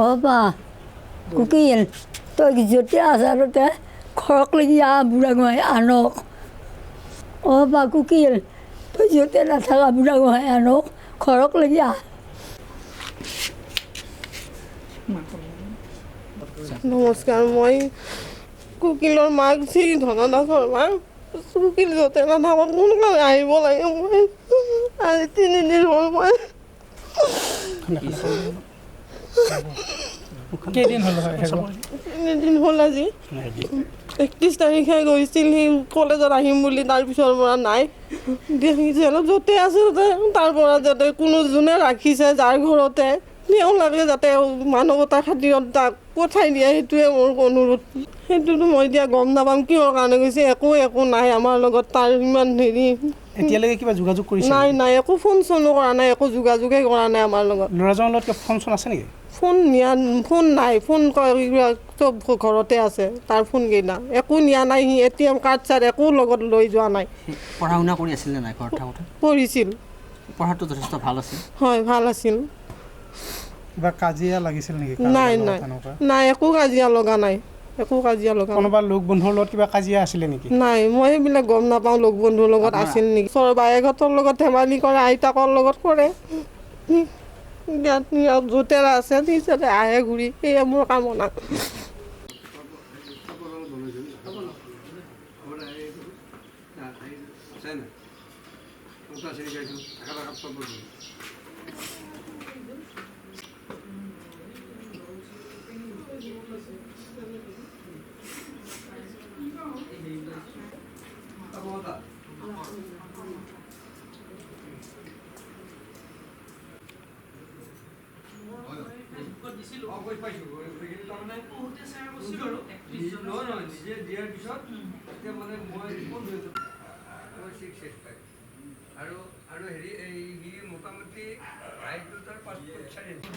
অ বা কুকিল, তই য'তে আছা ত'তে ঘৰক লাগি আহ, বুঢ়াগোহাঁই আনক। অ বা কুকিল, তই য'তে নাথাকা, বুঢ়াগোহাঁই আনক, ঘৰক লাগি আহ। নমস্কাৰ, মই কুকিলৰ মাক শ্ৰী ধনদা শৰ্মা। কুকিল য'তে নাথাকক সোনকালে আহিব লাগে। মই আজি 3 দিন হ'ল মই কেইদিন হ'ল হয় হেৰুৱা? 3 দিন হ'ল। আজি 31 তাৰিখে গৈছিল সি কলেজত আহিম বুলি, তাৰপিছৰ পৰা নাই। দেখিছে অলপ য'তে আছে তাতে তাৰ পৰা যাতে কোনো যোনে ৰাখিছে যাৰ ঘৰতে তেওঁলোকে যাতে মানৱতাৰ খাতিৰত তাক পঠাই দিয়ে, সেইটোৱে মোৰ অনুৰোধ। সেইটোতো মই এতিয়া গম নাপাম কিহৰ কাৰণে গৈছে। একো একো নাই আমাৰ লগত তাৰ ইমান হেৰি। এতিয়ালৈকে কিবা যোগাযোগ কৰিছে? নাই নাই, একো ফোন চোনো কৰা নাই, একো যোগাযোগেই কৰা নাই আমাৰ লগত। ল'ৰাজনৰ লগত কিবা ফোন চোন আছে নেকি? ফোন নিয়া ফোন নাই, ফোন চব ঘৰতে আছে তাৰ ফোনকেইটা। একো নিয়া নাই সি, এটিএম কাৰ্ড চাৰ্ড একো লগত লৈ যোৱা নাই। পঢ়া শুনা কৰি আছিল নে নাই ঘৰত থাকোঁতে? পঢ়িছিল। পঢ়াটো যথেষ্ট ভাল আছিল? হয়, ভাল আছিল। কিবা কাজিয়া লাগিছিল নেকি? নাই। কাৰোবাৰ লগত নাই। তেনেকুৱা? নাই, একো কাজিয়া লগা নাই, একো কাজিয়া লগা নাই। কোনোবা লোক বন্ধুৰ লগত কিবা কাজিয়া আছিলে নেকি? নাই, মই সেইবিলাক গম নাপাওঁ, লগ বন্ধুৰ লগত আছিল নেকি। ওচৰৰ বায়েকহঁতৰ লগত ধেমালি কৰে, আইতাকৰ লগত কৰে। ইয়াত য'তে আছে যাতে আহে ঘূৰি, সেয়ে মোৰ কামনা। নিজে দিয়াৰ পিছত এতিয়া মানে মই কোন 685 আৰু আৰু হেৰি এই সি মোটামুটি হাইটটো তাৰ 5 ফুট 4 ইঞ্চি।